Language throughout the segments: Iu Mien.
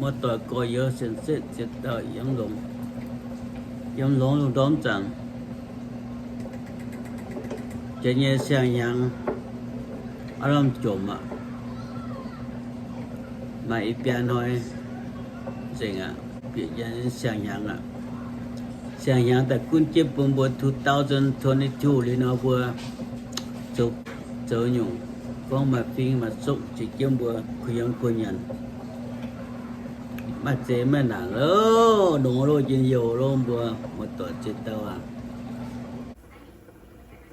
Muoz-doic gorx-youz sienx setv ziex dauh yiem longx, yiem longx lungh ndorm zanc, jiex nyei siang-hnyangx aav lamh jomc aqv. Maaih i biaa hnoi nzengc aqv, bieqc nyei siang-hnyangx aqv. Siang-hnyangx daaih gunv jienv bun mbuo two thousand twenty-two liuz nor mbuo zoux, zoux nyungc gorngv maaih fing maaih zuqv jiex jienv mbuo kuh yiem kuh nyanc. Maaih zeiz maiv nangc loh, nongx loh, njien-youh loh, mbuo muoz-doic ziex dauh aac.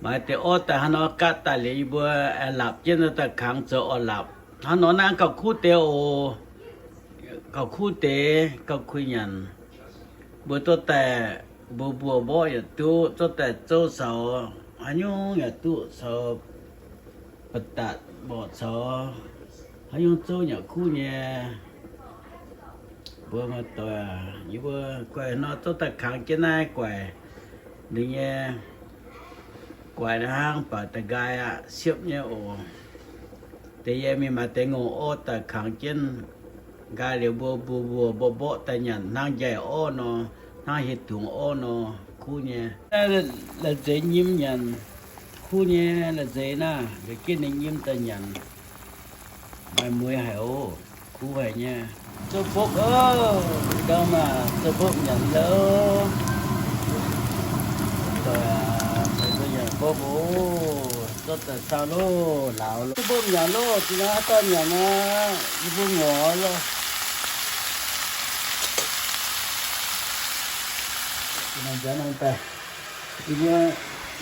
Maaih deix orv daaih hnangv nor gaatv daaih liuz, yie mbuo aengx laapc jienv daaih kangx zoux orv laapc. Hnangv nor naaiv gauh kuv deix oc. Gauh kuv deix, gauh kuh nyanc. Mbuo zorqv daaih mbuo mbuox mborqv yaac duqv, zorqv daaih zouv caux haaix nyungc yaac duqv, caux ba'datc mborqv caux haaix nyungc zouv yaac kuv nyei. Mbuo muoz-doic, yie mbuo guaix nor zorqv daaih kangx jienv naaiv guaix, ninh nyei guaix hnangv baac da'nqaai aqv, siepv nyei oc. Deix yie mingh maaih deix ngongh orv daaih kangx jienv nqaai liuz mbuo mbuo mbuox mborqv mborqv daaih nyanc hnangv njaih orv nor, hnangv hieh dungz orv nor, kuv nyei. La'zeix nyim nyanc, kuv nyei la'zeix naaiv, nqa'jienv ninh nyim daaih nyanc. Maaih mueiz haic oc, kuv haic nyei. Zouv mbopv oc, ndau maah, zouv mbopv nyanc loh. Doic aac, meih mbuo nyanc mbopv oc. Zorqv daaih cau loh, lauz loh. Zouv mbopv nyanc loh, zinh nor haaix dauh nyanc nor, yie mbuo ngorc loh. Zinh nor nziaamv nor daaih, yie mbuo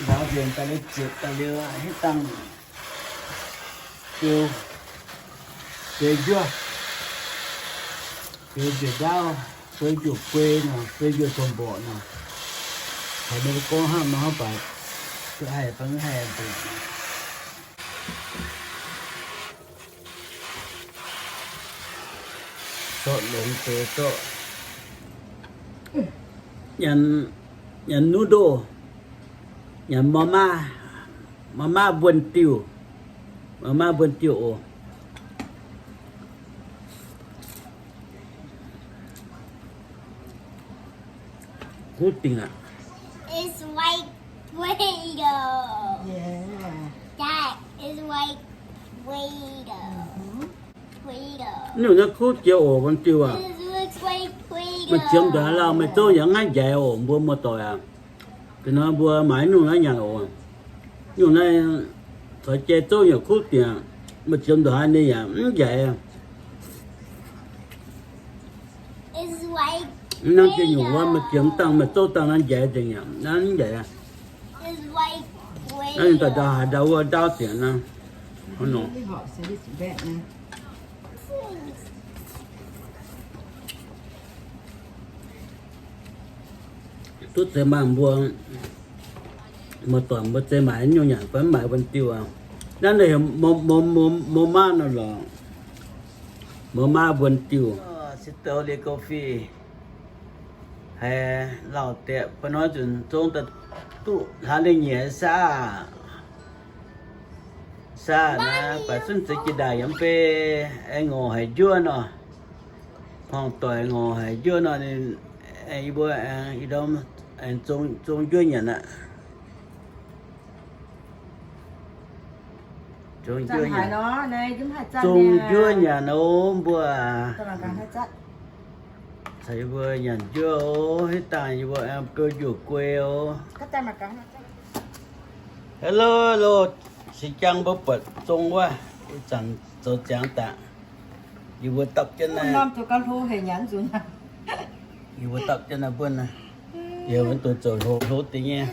lauz nzengc daaih liuz ziepc daaih liuz, hitv dangh biou, biou njuov, biou njuov ndaauv, biou njuov guei nor, biou njuov tong mborqc nor. Haiz ninh mbuo gorngv hnangv nor hnangv baac, haih fai mv haih nzengc. Zorqv longx deix zorqv. Nyanc, nyanc noodle, nyanc มาม่า, มาม่า mbuonx-diuh, มาม่า mbuonx-diuh oc. Kuv dingc aqv. It's like Play-Doh. Yeah. That is like Play-Doh. Mm-hmm. Play-Doh. Nyungc naaiv kuv jiex oc, mbuonx-diuh aac. It looks like Play-Doh. Meih ziemx ndongc haaix lauh, meih zouv yaac mv haih njaix oc, mbuo muoz-doic aac. Da'nor mbuo maaiz nyungc naaiv nyanc oc. Nyungc naaiv caux jai zouv yaac kuv dingc aqv. Meih ziemx ndongc haaix ninh yaac mv njaix. Naaiv deix nyungc wuov meih ziemx dangh meih zouv dangh naaiv njaix nzengc aqv, naaiv mv njaix aqv. Naaiv ninh daaih ndau haaix ndau wuov ndaauv dingc naaiv. Duqv zeiz maaih mbuo, muoz-doic mbuo zeiz maaiz nyungc nyanc fai mv maaiz mbuonx-diuh aqv. Naaiv ninh heuc มาม่า nor lorqc. มาม่า mbuonx-diuh. Sieqv douz liuz gau fih. Haiz lauh dieqc ba'hnoi nzunc zong daaih duqv hlaax ninh nyieqc saah. Saah naaiv baac zunv zeix jiex ndaangc yaac mv bei, aengx ngorc haic njuov nor. Hmuangx-doic ngorc haic njuov nor, ninh, yie mbuo aengx, yie ndorm aengx zong, zong njuov nyanc aqv. Zong njuov nyanc, zong njuov nyanc oc mbuo. Caux yie mbuo nyanc njuov oc, hitv dangh yie mbuo aengx biou njuov guei oc. Hello, hello, singx jaang mbuo buatc zong wuov, ih zanc zoux ziangx daaih. Yie mbuo dapv jienv naaiv. Yie mbuo dapv jienv naaiv buonv naaiv. Yie mbuo duqv zoux hlo hlo deix nyei.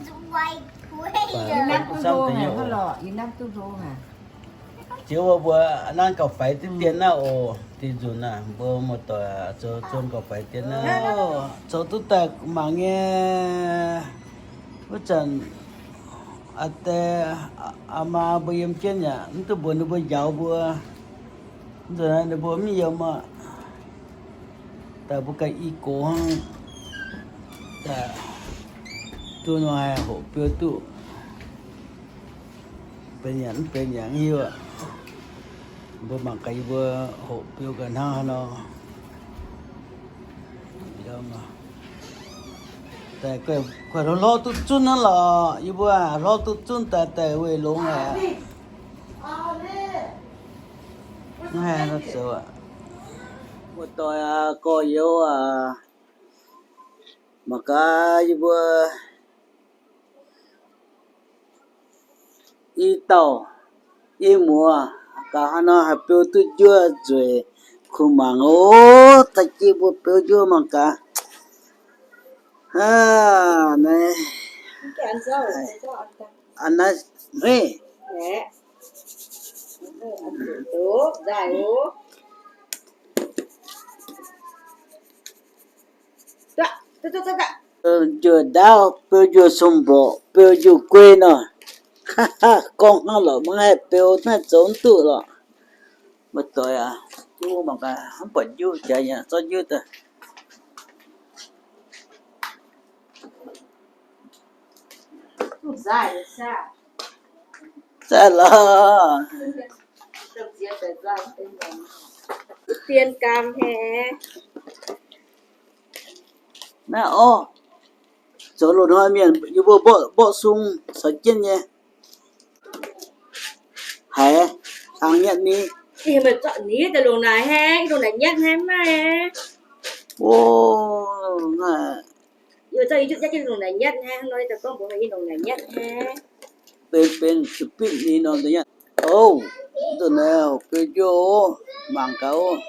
Ziex wuov mbuo nanv gauh faix diqv dien naaiv oc, dinh nzunc naaiv mbuo muoz-doic zoux zong gauh faix dien naaiv. Zoux duqv daaih mangc nyei. Wuov zanc aa die aa maa mbuo yiem jienv yaac mv duqv mbuox ninh mbuo njaaux mbuo. Nzunc naaiv ninh mbuo mv yiem aqv. Daaih mbuo ganh i gox hnangv. Daaih duqv nor haih hoqc biou duqv benx yaac mv benx yaac mv hiuv aqv. Mbuo mangc gaax yie mbuo hoqc biou gaax hnangv haaix nor. Daaih guaih hlorv duqv zunv hnangv lorqc. Yie mbuo hlorv duqv zunv daaih, daaih weih longx aqv. Mv haih zoux aqv. Muoz-doic aac, gorx-youz aac, mangc gaax yie mbuo i dauh i muoz gaax hnangv nor haih beu duqv njuov nzueic kuh mangc oc. Da'jiex mbuo beu njuov mangc gaax. Aa, naaiv, aa, naaiv hmeiv. Njuov ndaauv, beu njuov song mborqc, beu njuov guei nor. Gorngv hnangv lorqc, maiv haih beu, maiv haih zoux mv duqv lorqc. Muoz-doic aac, mbuo mangc gaax, mv buatc njuov jaax nyei, zorqv njuov daaih. Zaaih lorqc. Dien gaam haic. Naaiv orv, zoux loz-hnoi mienh yie mbuo mborqv, mborqv sung caux jienv nyei. Haiz, hlang nyatv ni. Ih, meih zorqv ni daaih longc naaic haic, longc naaic nyatv haic maiv? O, naaiv. Yie zorqv yie juqv nyatv jienv longc naaic nyatv haic, hnangv nor yie daaih gorngv mbuox meih yie longc naaic nyatv haic. Benx, benx, zuqc bitv ni norm deix nyatv. O, dongh naaiv beu njuov oc, mangc gaax oc.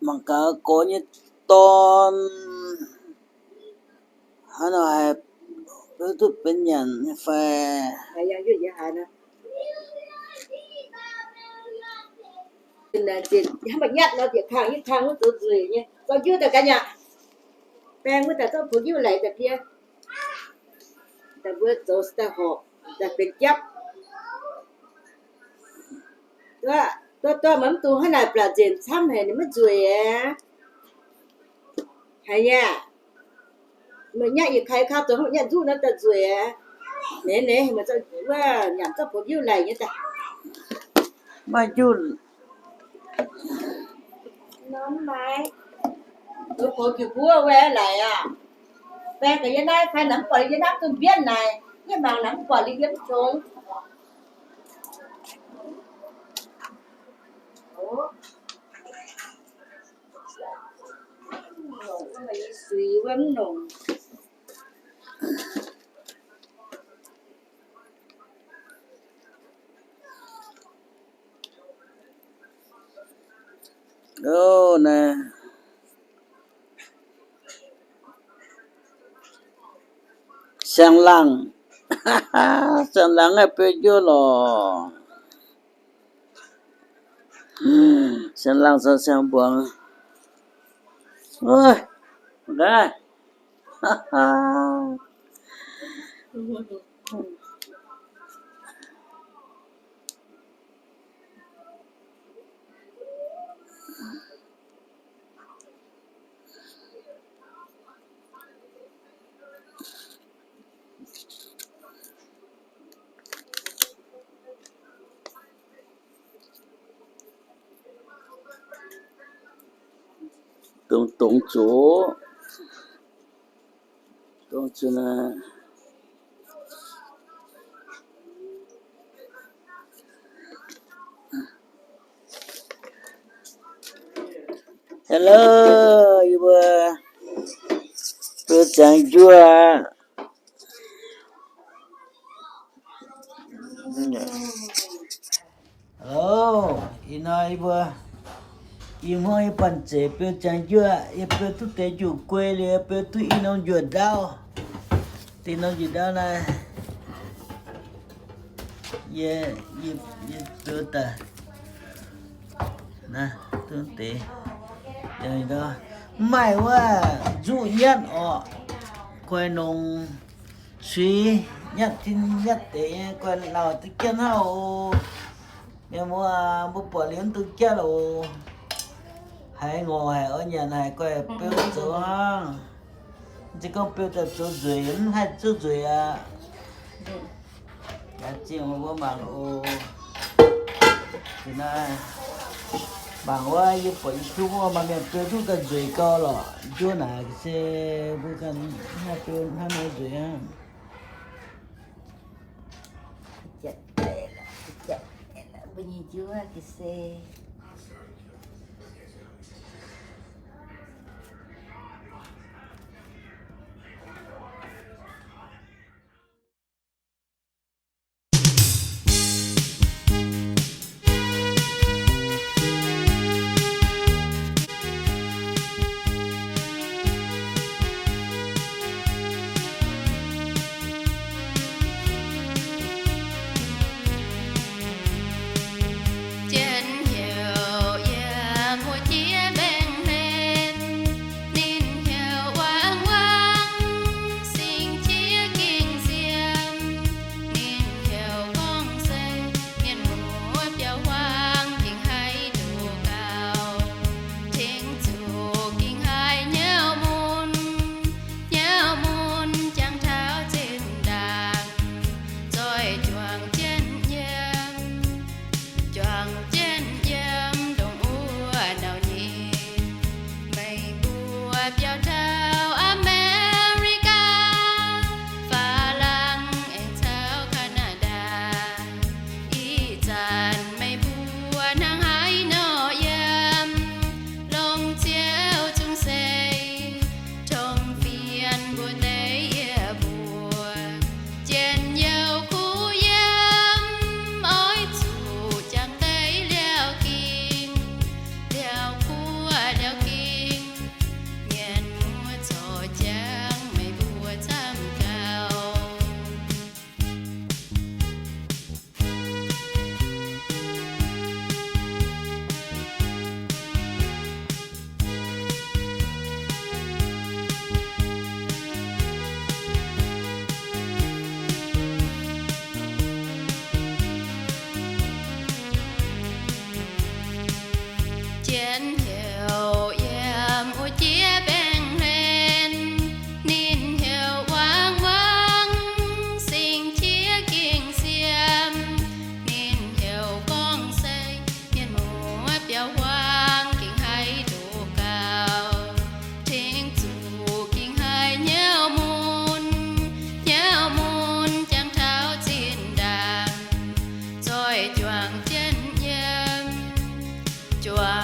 Mangc gaax gorx nyei dorn. Hnangv nor haiz beu duqv benx nyanc nyei fai? Hnangv maaih nyatv nor, diec kangh, yietv kangh wuov zoux nzueic nyei. Zorqv njuov daaih ganh yaac. Baeng wuov daaih zorqv poux njuov laic daaih biei. Daaih mbuo zoux daaih horpc, daaih benx japv. Duqv, duqv, duqv, maiv dungx hnangv naaic blatc nzenc camv haic, ninh maiv nzueic aqv. Haiz nyei aac? Meih nyatv yietc kaaix kaaix zoux hnangv nyatv nzuqv nor daaih nzueic aqv. Neix neix, meih zorqv wuov nyanc zorqv poux njuv laic nyei daaih. Maaih njuv. Nor mv maaih. Zoux poux njuv mbuov wuov laic aqv. Baeng gaax yie naaiv fai naaiv mv buatc yie naaiv dunh mbienv naaic, yie mangc naaiv mv buatc liuz yie mv qongx. Suix wuov mv nongc. Ov, naaiv siang-laangh, siang-laangh naaiv beu njuov lorqc. Siang-laangh caux siang-mbuangz. Ov, naaiv. Dongh, dongh zuqc, dongh zuqc naaic. Hello, yie mbuo beu ziangx njuov aqv. Hello, ih hnoi yie mbuo, ih hmuangv yie banh zeic beu ziangx njuov, yie beu duqv deix njuov guei liuz, beu duqv i norm njuov ndaauv. Deix norm njuov ndaauv naaiv, yie, yie, yie beu daaih. Naaiv, duqv deix. Mv maaih wuov nzuqv nyatv orqc. Guaix nongc suix nyatv tin nyatv deix nyei, guaix lauh duqv jienv hnangv oc. Mienh muoz, mbuo buatc liuz mv duqv jatv oc. Haiz ngorc haic oix nyanc haic, guaix beu zoux hnangv. Mv zeiz gorngv beu daaih zoux nzueic, mv haih zoux nzueic aqv. Yaac zingh mbuo mangc oc. Zinh naaiv, Bangc wuov yie buatc YouTube wuov maaih mienh biou duqv daaih nzueic gau lorqc. Njuov naaic se mbuo ganh hnangv biou hnangv nor nzueic aqv. Mbuo nyei njuov ga'sie. Jienv heuc yiem wuov jiex mbaengx-hlen, ninh heuc wangc wangc, sing jiex ging siem. Ninh heuc gorngv se mienh muoz biauv-huaang gengh haih ndoqc gaux, tengx zuqc gengh haih nyauv mun, nyauv mun jangx taux zinh ndaangc, zoih juangc jienv yiem, juangc jienv yiem ndongc wuov nauc nyei. Meih mbuo biauv taux America, Faalaangx aengx caux Canada, ih zanc meih mbuo hnangv haaix nor yiem, longc Ziouv Zungv Seix tong fienx mbuo deix yie mbuo, njien-youh kuv yiem, oix zuqc jangx deix liaauc ging, liaauc guoqv liaauc ging, mienh muoz corc jangx meih mbuo camv gauh. Jienv heuc yiem wuov jiex mbaengx-hlen, ninh heuc wangc wangc, sing jiex ging siem. Ninh heuc gorngv se mienh muoz biauv-huaang gengh haih ndoqc gaux, tengx zuqc gengh haih nyauv mun, nyauv mun jangx taux zinh ndaangc, zoih juangc jienv yiem, juangc